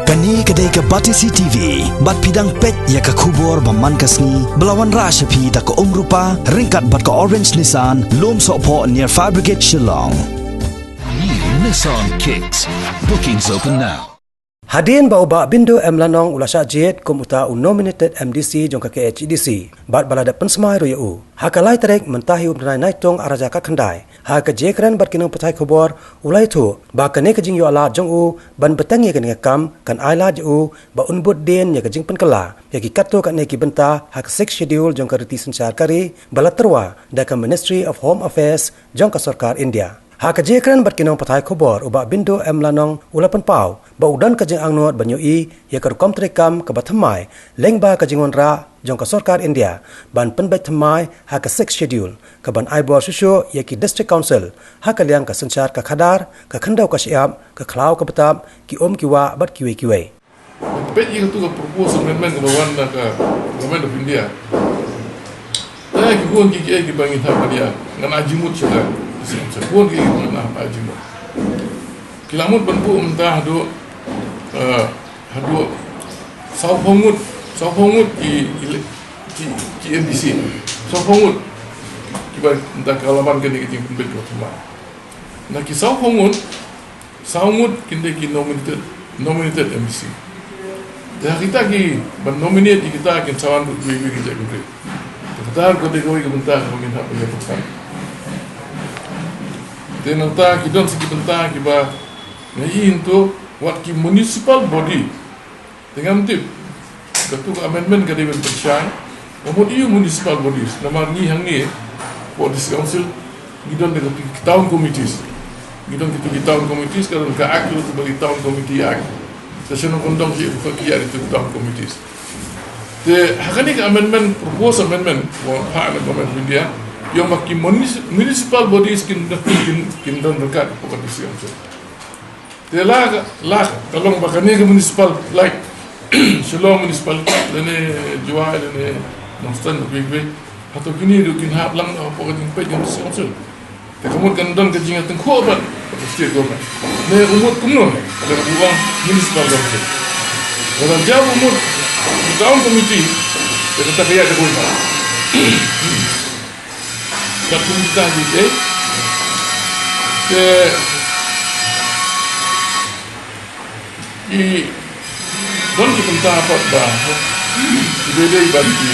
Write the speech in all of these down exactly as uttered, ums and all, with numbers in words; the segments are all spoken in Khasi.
Kane ka dei ka Batesi T V, bad phi dang peit ïa ka khubor ba man ka sngi, ba la wanrah sha phi da ka Umrupa, ryngkat bad ka Orange Nissan, Lum Sohphoh near Fire Brigade Shillong. New Nissan Kicks. Bookings open now. Hadien ba u Bah Bindo M Lanong u la shah jied kum uta u nominated M D C jong ka K H A D C, bad ba la dep pynsmai ruh ïa u. Ha ka lai tarik mynta hi u bnai Naitung ar hajar khatkhyndai, ha ka jingïakren bad ki nongpathai khubor, u la ïathuh ba kane ka jingïoh lad jong u ban bteng ïa kane ka kam kan ai lad ïa u ba un bud dien ïa ka jingpynkylla ïa ki katto katne ki bynta ha ka Sixth Schedule jong ka riti synshar ka ri ba la tyrwa da ka Ministry of Home Affairs jong ka sorkar India. Ha ka jingïakren bad ki nongpathai khubor, u Bah Bindo M Lanong u la pynpaw ba u don ka jingangnud ban ïohi ïa ka rukom treikam kaba thymmai lyngba ka jingwanrah jong ka sorkar India ban pynbeit thymmai ha ka Sixth Schedule, kaban ai bor shuh shuh ïa ki District Council ha ka liang ka synshar ka khadar, ka khyndew ka shyiap, ka khlaw ka btap, ki um ki wah bad kiwei kiwei. Peit ïa katu ka proposed amendment kaba wan na ka Government of India. Te ki bun ki kiei kiba ngin hap ban ïa, ngan ai jingmut sha ka. Ki bun ki kiei kiba ngin hap ai jingmut. Ki la mut ban buh mynta haduh, eh, haduh sawphew ngut, sawphew ngut ki, ki, ki, ki M D C. Sawphew ngut kiba mynta ka la wan kane ka jingpynbeit kaba thymmai. Na ki sawphew ngut, saw ngut kin dei ki nominated, nominated M D C. Te ha kita kiba nominate ïa kita kin sa wan ruh kiwei kiwei ki jaitbynriew. Te kata ruh ka dei kawei ka bynta kaba ngin hap ban ïa pyrkhat. Te nangta ki don sa ki bynta kiba nga ïohi hangto, wat ki municipal body. Te ngam tip, katu ka amendment ka dei ban pynshai. Ba mut ïa u municipal bodies, namar ngi hangne, hapoh District Council, ngi don da katu ki town committees. Ngi don katu ki town committees, ka don ka act, katu ba ki Town Committee Act. Te shen nong kyndong ki, ki ïa katu town committees. Te ha kane ka amendment, proposed amendment, wa ha na Government of India, ïoh ma ki munis-, municipal bodies kin, kin, kin don ryngkat hapoh ka District Council. Te la ka, la ka long ba kane ka municipal, like, Shillong municipal, lane Jowai, lane Nongstoiñ, kiwei kiwei. Hato kine ruh kin hap lang hapoh ka jingpeit jong District Council. Te ka mut kan don ka jingïatyngkhuh bad ka state government. Ne u mut kumno ne, lada u ong municipal council. Lada jia u mut town committee, te kata ka ïa ka bun. Kat kum kita ki, eh? Te ki don ki bynta pat ba ki dei dei ban ki,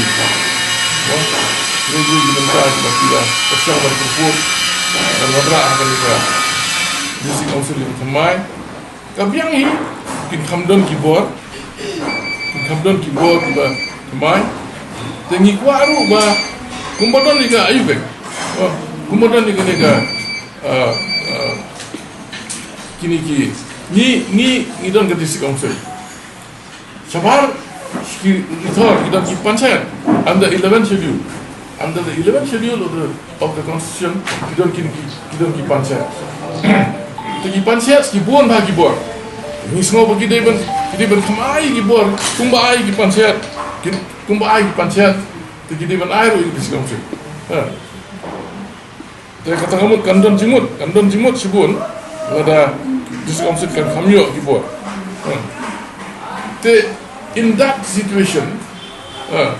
ba ki dei dei ki bynta ki ba ki la pyrshang ban pyrpur ban wanrah ha kane ka District Council jong ka thymmai. Ka biang hi, kin kham don ki bor, kin kham don ki bor kiba thymmai. Te ngi kwah ruh ba kumba don ïa ka Ayubeng, oh, kumba don ïa kane ka, ah, ah, kine ki, ngi, ngi, ngi don ka District Council. Shabar ki, ki thor, ki don ki panchayat under eleven schedule. Under the eleven schedule of the, of the constitution, ki don ki, ki, ki don ki panchayat. Te ki panchayat ki bun bha ki bor. Ngi sngew ba ki dei ban, ki dei ban kham ai ki bor, kumba ai ki panchayat, ki, kumba ai ki panchayat, te ki dei ban ai ruh ïa ki District Council. Ha. Te kata ka mut kan don jingmut, kan don jingmut shibun, lada District Council kan kham ïoh ki bor. Ha. Te in that situation, ha,